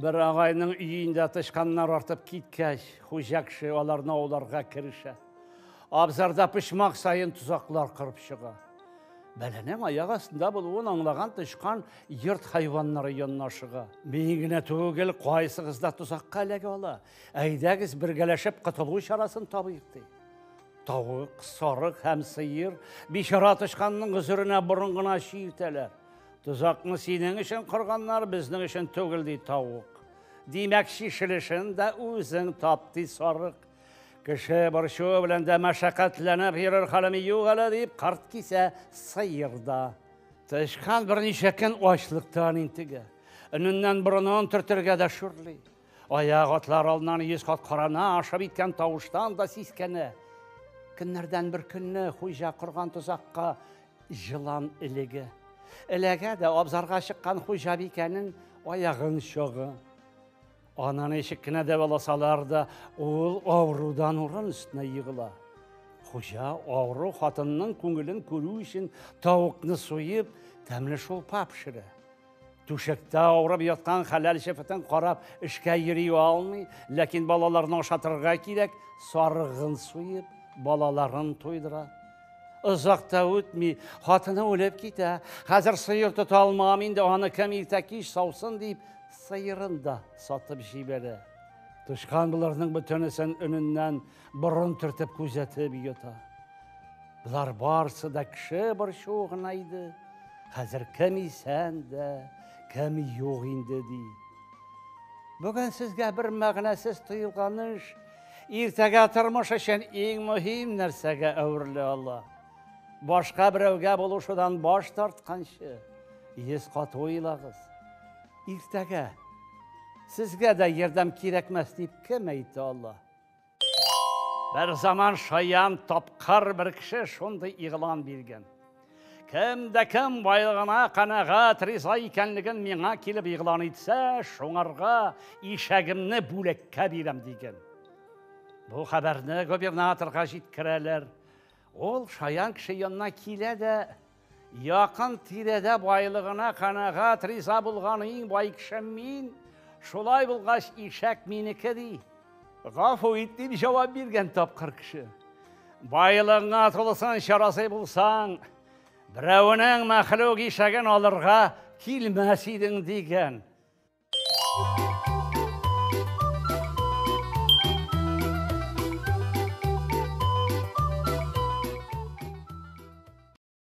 Бер агайның өендә тычканнар артып киткәч, хуҗа кеше аларны ауларга керешә. Абзарда почмак саен тозаклар корып чыга. Бәланең аяк астында булуын аңлаган тычкан йорт хайваннары янына ашыга. Мин генә түгел, кайсыгыз да тозакка эләгә ала. Әйдәгез, бергәләшеп котылу чарасын табыйк, ди. Тавык, сарык һәм сыер бичара тычканның гозеренә борын гына чиертәләр. Тозакны синең өчен корганнар, безнең өчен түгел, ди тавык. Димәк, чишелешен дә үзең тап, ди сарык. Кеше борчуы белән дә мәшәкатьләнеп йөрер хәлем юк әле, дип карт кисә сыер да. Тычкан берничә көн ачлыктан интегә. Өненнән борынын төртергә дә шүрли. Аяк атлар алдыннан 100 кат карана, ашап иткән тавыштан да сискәнә. Көннәрдән бер көнне хуҗа корган тозакка җылан элеге. Эләгә дә абзарга чыккан хуҗабикәнең аягын чагы. Аны ничек кенә дәваласалар да, ул авырудан урын өстенә егыла. Хуҗа авыру хатынның күңелен күрү өчен тавыкны суеп, тәмле шулпа пешерә. Түшәктә авырып яткан хәләл җефетен карап эшкә йөри алмый, ләкин балаларны ашатырга кирәк, сарыгын суеп, балаларын туйдыра. Озак та үтми, хатыны үлеп китә. Хәзер сыер тота алмам инде, аны кем иртә кич саусын дип, сыерын да сатып җибәрә. Тычкан боларның бөтенесен өненнән борын төртеп күзәтеп ята. Болар барысы да кеше борчуы гына иде. Хәзер кем исән дә, кем юк инде, ди. Бүген сезгә бер мәгънәсез тоелган эш иртәгә тормыш өчен иң мөһим нәрсәгә әверелә ала. Башка берәүгә булышудан баш тартканчы, 100 кат уйлагыз. Иртәгә сезгә дә ярдәм кирәкмәс дип кем әйтә ала? Бер заман шаян тапкыр бер кеше шундый игълан биргән. Кем дә кем байлыгына канәгать риза икәнлеген миңа килеп игълан итсә, шуңарга ишәгемне бүләккә бирәм дигән. Бу хәбәрне губернаторга җиткерәләр. Ул шаян кеше янына килә дә, якын тирәдә байлыгына канәгать риза булган иң бай кеше мин, шулай булгач ишәк минеке ди. Гафу ит дип җавап биргән тапкыр кеше. Байлыгыңа тулысынча разый булсаң, берәүнең мәхлук ишәген алырга килмәс идең дигән.